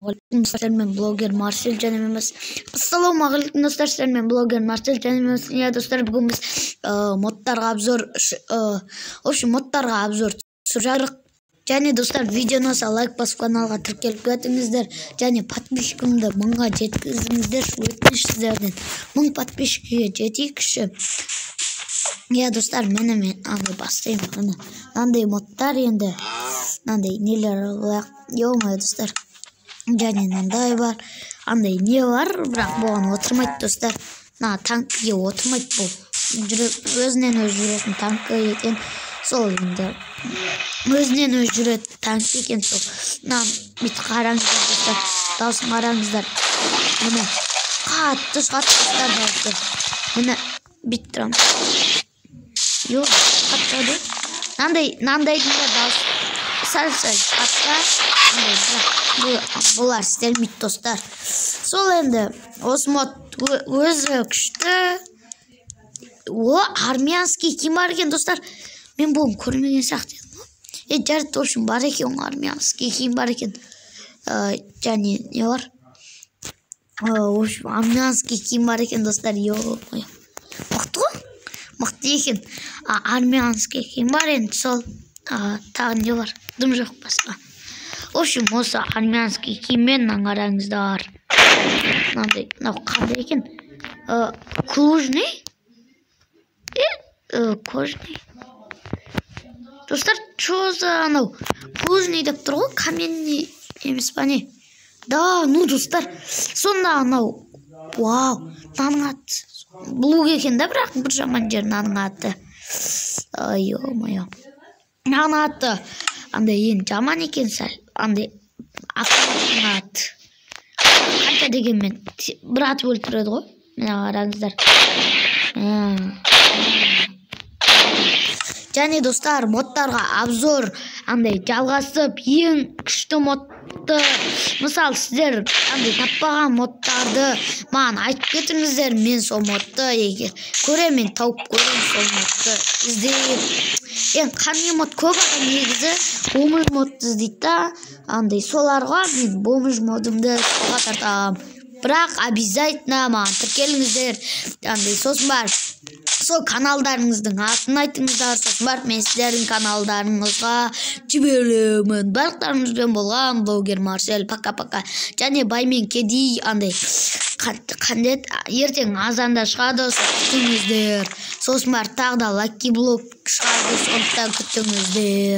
Ассалаумағалейкум, сіздермен блогер Марсель және мен. Ассалаумағалейкум, достар, сіздермен блогер Марсель және мен. Иә, достар, бүгін біз модтарға обзор, в общем, модтарға обзор түсіріп жатырмық. Және, достар, видеоны ұнаса, лайк басып, каналға тіркеліп кетіңіздер және подписчигімді 1000-ға жеткізіңіздерші, өтініш сіздерден, 1000 подписчикке жетейікші. Иә, достар, міне, мен андай бастаймын. Міне, мынандай модтар, енді мынандай нелер алайық. Ё-моё, достар, және мынандай бар, андай не бар, бірақ бұған отырмайды, достар. Мына танкіге отырмайды, бұл өзінен өзі жүретін танкі екен сол. Енді өзінен өзі жүретін танк екен сол. Мына бүйтіп қараңыздар, достар, дауысын қараңыздар. Міне, қатты шығады, достар, дауысы. Міне, бүйтіп тұрамын. Ё, қатты шығады. Мынандайдың да дауысы сәл сәл шығады да андай, бірақ бұлар істелмейді, достар. Сол, енді осы мод өзі күшті. О, армянский киім бар екен, достар. Мен бұны көрмеген сияқты едім ғой. Е, жарайды, в общем, бар екен ғой, армянский киім бар екен. Және не бар? В общем, армянский киім бар екен, достар. Ё-моё, мықты ғой, мықты екен. Армянский киім бар енді сол. Тағы не бар? Дым жоқ басқа. В общем, осы армянский киіммен. Мынаны қараңыздар, мынандай. Мынау қандай екен? Кожный, кожный, достар. Чё за анау кожный деп тұр ғой, каменный емес па, не? Да ну, достар, сонда анау, вау, мынаның аты блук екен да, бірақ бір жаман жері, мынаның аты, ё-моё, мынаның аты андай енді жаман екен сәл. Андай автоматтың аты қанша дегенмен бір атып өлтіреді ғой. Міне, қараңыздар. Және, достар, модтарға обзор андай жалғасып, ең күшті модты, мысалы, сіздер андай таппаған модтарды маған айтып кетіңіздер. Мен сол модты егер көремін, мен тауып көремін сол модты іздеп. Енді қандай мод? Көп адам негізі бомж модты іздейді да андай. Соларға мен бомж модымды сыйға тартамын. Бірақ обязательно маған тіркеліңіздер андай, сосын барып сол каналдарыңыздың атын айтыңыздар, сосын барып мен сіздердің каналдарыңызға жіберемін. Барлықтарыңызбен болған блогер Марсель. Пока, пока. Және бай мен кедей андай қандай еді, ертең азанда шығады, сол күтіңіздер. Сосын барып тағы да лаки блок шығады, сондықтан күтіңіздер.